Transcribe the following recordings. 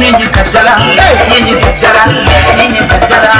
Yinyiza ddala, yinyiza ddala, yinyiza ddala.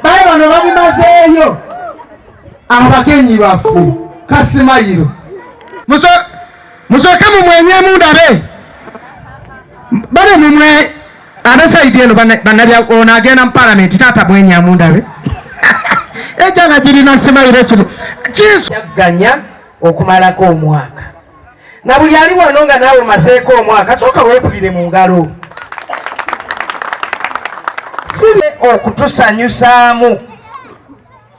Baye bano babimazeeyo abagenyi baffe kasimayiro musooke mumwenyemu ndabe bale mumwe abesaidi eno bannabya ono agenda mu palamenti taata mwenyamu ndabe ejjana kirina simayiro kino kinsaganya okumalako omwaka na buli ali wano nga naawe omazeeko omwaka sooka weekubire mu ngalo sibe okutusanyusaamu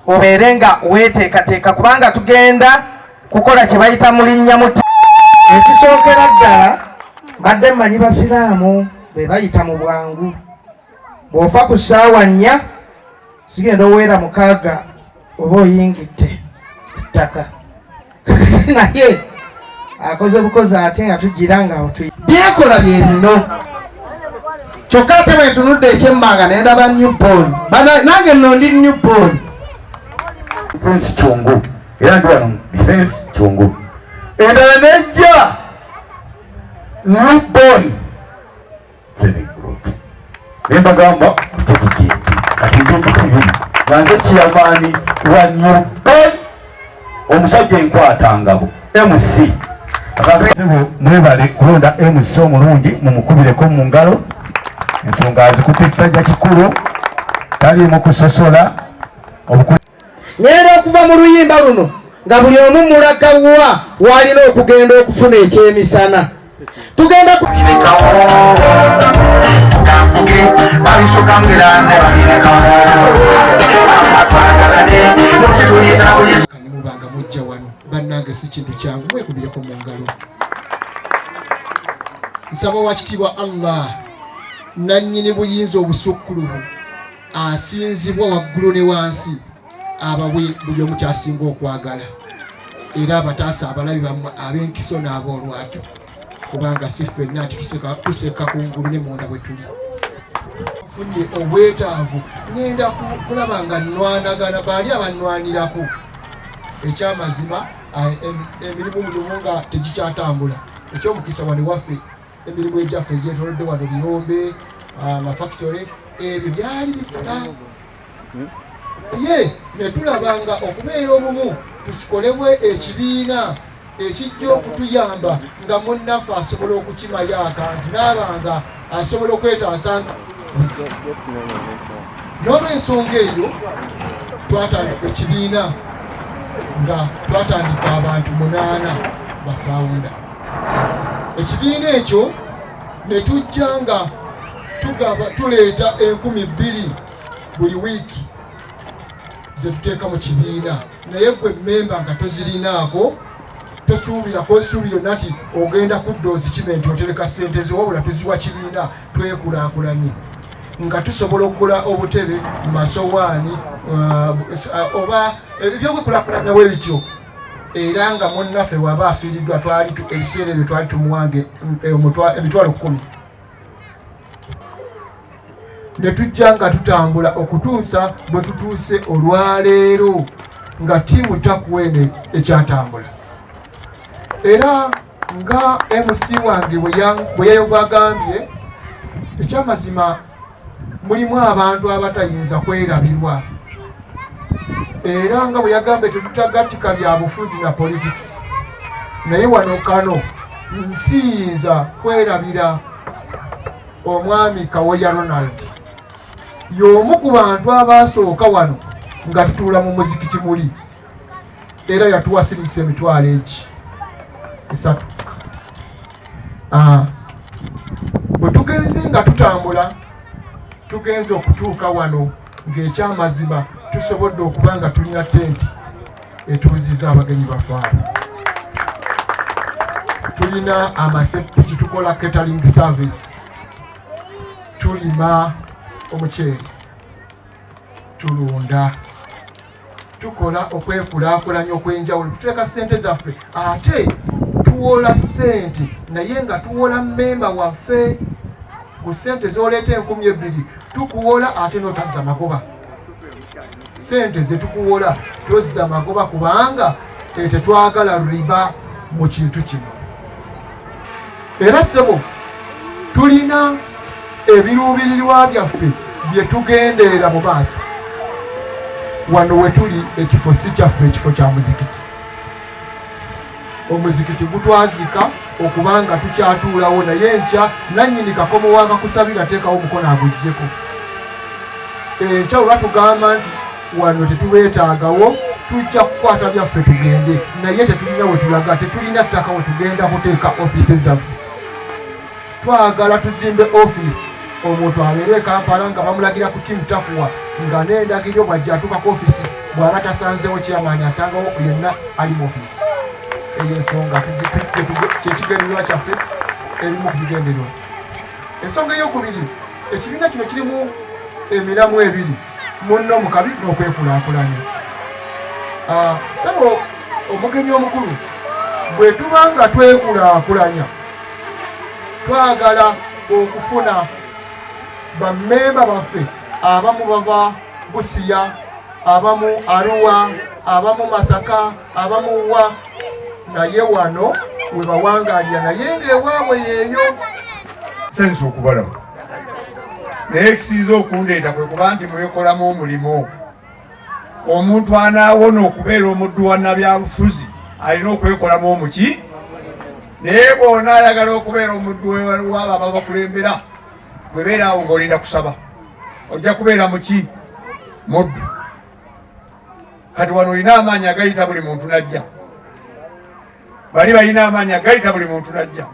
obeere nga weeteekateeka kubanga tugenda kukola kye bayita mu linnya muti. Ekisookera ddala mbadde mmanyi basiraamu be bayita mu bwangu, bw'ofa ku ssaawa 4 sigenda oweera 6 oba oyingidde ettaka naye akoze bukozi ate nga tugira nga byekola bye bino. Kyokka ate bwe ntunudde ekyemmanga ne ndaba newborn, nange nno ndi newborn. Defense Kyungu era ndi wano Defense Kyungu endala nejja newborn Saving Group ne mbagamba tetugende kati ndi mbiti nga nze chairman wa newborn omusajja enkwatangabo MC akazibu mwebale kulonda MC omulungi mumukubireko mu ngalo ensonga azikutte ekisajja kikulu taliimu kusosola. Ngenda okuva mu luyimba luno nga buli omu mulaga wa w'alina okugenda okufuna ekyemisana. Tugenda ku mubanga mujja wano bannange si kintu kyangu mwekubireko mu ngalo. Nsaba wakitiibwa Allah nannyini buyinza obusukkulumu asinzibwa waggulu ne wansi abawe buli omu kyasinga okwagala era abataasa abalabi bammwe ab'enkiso n'ab'olwatu kubanga si ffenna nti tuseka ku ngulu ne munda bwe tuli. Nfunye obwetaavu ngenda kulaba nga nnwanagana baani abannwanirako. Ekyamazima emirimu buli omu nga tegikyatambula. Ekyomukisa wano waffe emirimu egyaffe egyetoolodde wano birombe amafactory ebyo byali bikola ye ne tulaba nga okubeera obumu tusikolebwe ekibiina ekijja okutuyamba nga munnaffe asobola okukimayo akantu n'aba nga asobola okwetaasa nga N'olwensonga eyo twatandika ekibiina nga twatandika abantu 8 bafawunda. Ekibiina ekyo ne tujja nga tugaba, tuleeta 2000 buli wiiki ze tuteeka mu kibiina, naye gwe mmemba nga tozirinaako tosuubira kosuubira nati ogenda kudda ozikime nti otereka ssente zo, wabula tuziwa kibiina twekulaakulanye nga tusobola okugula obutebe, masowaani, oba ebyokwekulaakulanya bwe bityo. Era nga munnaffe bw'aba afiiriddwa ebiseera ebyo twali tumuwange emitwalo 10, ne tujja nga tutambula okutuusa bwe tutuuse olwaleero nga ttiimu Takuwa eno ekyatambula. Era nga MC wange bwe yayogagambye, ekyamazima mulimu abantu abatayinza kwerabirwa, era nga bwe yagambye tetutagattika bya bufuzi na politics, naye wano kano nsiyinza kwerabira omwami Kawoya Ronald, y'omu ku bantu abaasooka wano nga tutuula mu muzikiti muli, era yatuwa siringisa emitwalo egi 3. Bwe tugenze nga tutambula tugenze okutuuka wano ng'ekyamazima tusobodde okuba nga tulina tenti etuuziza abagenyi baffe abo, tulina amasepiki, tukola catering service, tulima omuceere, tulunda, tukola okwekulaakulanya okw'enjawulo, tuteeka ssente zaffe ate tuwola ssente, naye nga tuwola mmemba waffe ku ssente z'oleeta 2000 tukuwola ate n'otazza magoba. Ssente ze tukuwola tozza magoba kubanga tetwagala riba mu kintu kino. Era ssebo tulina ebiruubirirwa byaffe bye tugenderera mu maaso. Wano we tuli ekifo si kyaffe, ekifo kya muzikiti. Omuzikiti gutwazika okubanga tukyatuulawo, naye enkya nannyini kakomo wakakusabira teekawo omukono aguggyeko. Enkya bwe batugamba nti wano tetubeetaagawo, tujja kukwata byaffe tugende, naye tetulina we tulaga, tetulina ttaka we tugenda kuteeka ofiisi zaffe. Twagala tuzimbe ofiisi, omuntu abeere e Kampala nga bamulagira ku ttiimu Takuwa, nga n'endagiriro bw'ajja atuuka ku ofiisi, bw'aba tasanzeewo chairman asangawo yenna ali mu ofiisi. Eyo ensonga kyekigendererwa kyaffe, ebimu ku bigendererwa. Ensonga ey'okubiri, ekibiina kino kirimu emiramu ebiri, munno mu kabi n'okwekulaakulanya. Ssebo omugenyi omukulu, bwe tuba nga twekulaakulanya twagala okufuna bammemba baffe, abamu bava Busia, abamu Arua, abamu Masaka, abamu wa, naye wano we bawangalira, naye ng'ewaabwe yeeyo. Nsanyusa okubalaba, naye ekisinza okundeeta kwe kuba nti mwekolamu omulimu. Omuntu anaawona okubeera omuddu wa nnabyabufuzi alina okwekolamu omuki, naye bw'ona ayagala okubeera omuddu w'abo ababakulembera, bwe beera awo ng'olinda kusaba, ojja kubeera muki? Muddu. Kati wano olina amaanyi agayita buli muntu n'ajja, bali balina amaanyi agayita buli muntu n'ajja,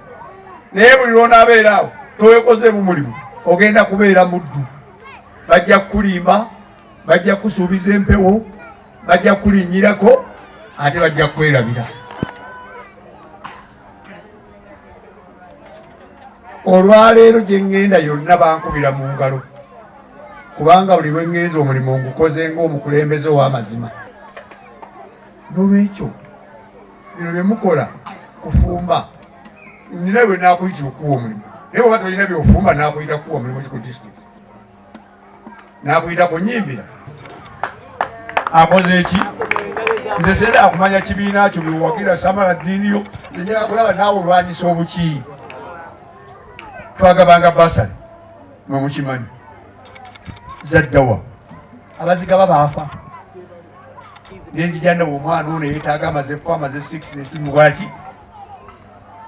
naye buli lw'onaabeera awo towekozeemu mulimu, ogenda kubeera muddu. Bajja kukulimba, bajja kukusuubiza empewo, bajja kukulinnyirako, ate bajja kukwerabira. Olwaleero gye ŋŋenda yonna bankubira mu ngalo, kubanga buli lwe ŋŋenza omulimu ngukoze ng'omukulembeze ow'amazima. N'olwekyo bino bye mukola kufumba, nina bwe naakuyitira okukuwa omulimu, naye bw'oba tolina by'ofumba naakuyita kukuwa mulimu ki ku disitulikiti? Naakuyita kunyimbira. Akoze eki? Nze senda akumanya kibiina kyo bwewagira samala ddiini yo, nze njagala kulaba naawe olwanyisa obuki. Twagabanga basale, mwe mukimanyi, zaddawa abazigaba baafa, nenjija nawe omwana ono yeetaaga amaze 4, amaze 6, nekimuwaki.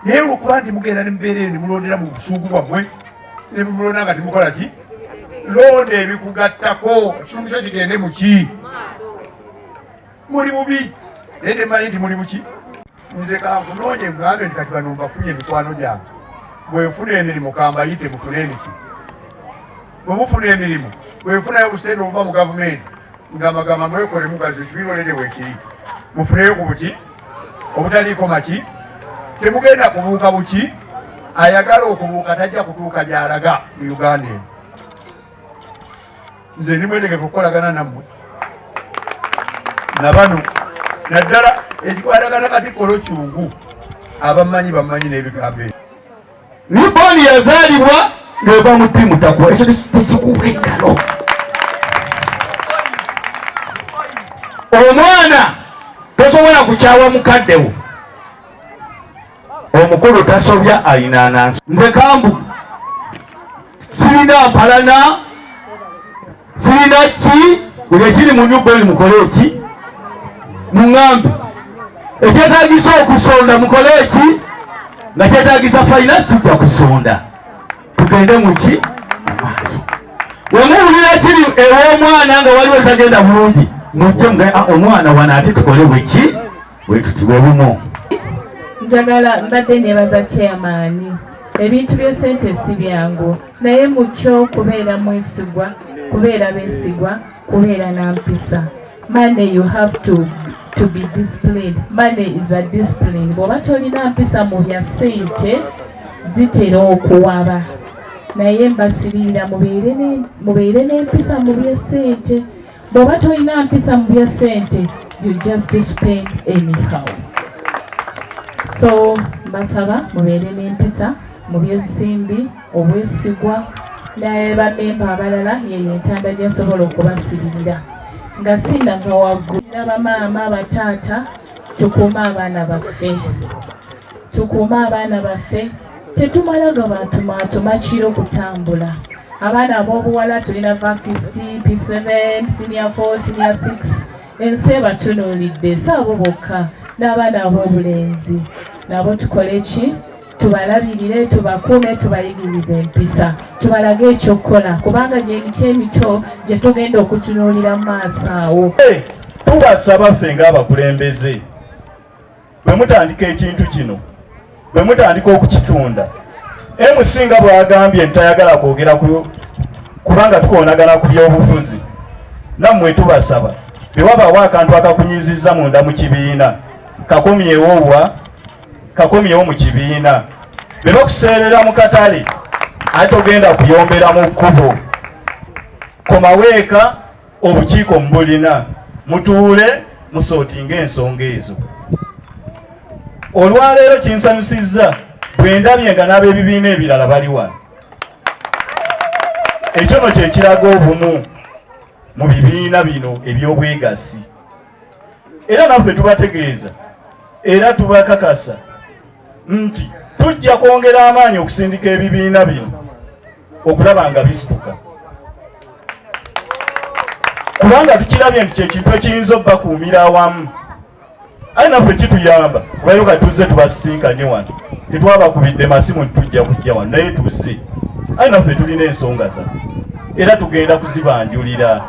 Naye olwokuba nti mugenda ne mubeera eyo ne mulondera mu busungu bwammwe, ne mulonda nga temukola ki? Londa ebikugattako, ekitundu kyo kigende muki. Muli bubi naye temanyi nti muli buki. Nze kankunoonye ngambe nti kati bano mbafunye emikwano gyange, bwenfuna emirimu kambayite mufune emiki. Bwe mufuna emirimu, bwenfunayo obusente obuva mu gavumenti nga magamba mwekole mugazi, ekibiina olede weekiri, mufuneyo ku buki obutaliiko maki. Temugenda kubuuka buki. Ayagala okubuuka tajja kutuuka gy'alaga mu Uganda eno. Nze ndi mwetegefu okukolagana nammwe na bano, naddala ekikwatagana kati kolo kyungu. Abamanyi bamanyi n'ebigambo ebyo. Newborn yazaalibwa ng'eva mu ttiimu takuwa, ekyo tekikuwa engalo. Omwana tosobola kukyawa mukadde wo, omukulu tasobya alina anansi. Nze kambu sirina mpalana, sirina ki, buli ekiri mu Newborn mukole eki, muŋŋambe ekyetagisa okusonda mukole eki, nga kyetagisa finance tujja kusonda, tugende muki mumaaso. Wemuwulira kiri ew'omwana nga waliwo tagenda bulungi, mujje mugaye omwana wano ate tukole bweki bwetuti bwebumu. Njagala mbadde nebaza chairman, ebintu by'essente si byangu, naye mukyo kubeera mwesigwa, kubeera beesigwa, kubeera na mpisa. Money, you have to be disciplined. Money is a discipline. Bw'oba tolina mpisa mu bya ssente, zitera okuwaba, naye mbasibirira mubeere n'empisa mu by'essente. Bw'oba tolina mpisa mu bya ssente, you just spend anyhow. So mbasaba mubeere n'empisa mu by'ensimbi, obwesigwa naye bamemba abalala. Yeyo entanda gye nsobola okubasibirira nga sinnava waggulu. Bamaama, bataata, tukuume abaana baffe, tukuume abaana baffe. Tetumala gabatumaatuma kiro kutambula. Abaana ab'obuwala tulina varsity, P7, senior 4, senior 6, ensi ebatunuulidde. Si abo bokka, n'abaana ab'obulenzi nabo tukole ki? Tubalabirire, tubakuume, tubayigirize empisa, tubalage ekyokukola, kubanga gyemiti emito gye tugenda okutunuulira mu maaso awo. Tubasaba ffe ng'abakulembeze, bwe mutandika ekintu kino, bwe mutandika okukitunda, MC nga bw'agambye ntayagala kwogera kubanga tukoonagana ku byobufuzi, nammwe tubasaba bwe wabaawo akantu akakunyizizza munda mu kibiina, kakomyewo wa kakomyewo mu kibiina. Bwe bakuseerera mu katale, ate togenda kuyombera mu kkubo, komaweeka. Obukiiko mubulina, mutuule musootinga ensonga ezo. Olwaleero kinsanyusizza bwe ndabye nga n'ab'ebibiina ebirala bali wano. Ekyo no kyekiraga obumu mu bibiina bino eby'obwegassi. Era naffe tubategeeza era tubakakasa nti tujja kwongera amaanyi okusindika ebibiina bino okulaba nga bisituka, kubanga tukirabye nti kyekintu ekiyinza obbakuumira awamu. Aye naffe kituyamba olwaliro kati tuzze tubasisinkanye wano, tetwabakubidde masimu nti tujja kujja wano, naye tuzze. Aye naffe tulina ensonga zaffe era tugenda kuzibanjulira.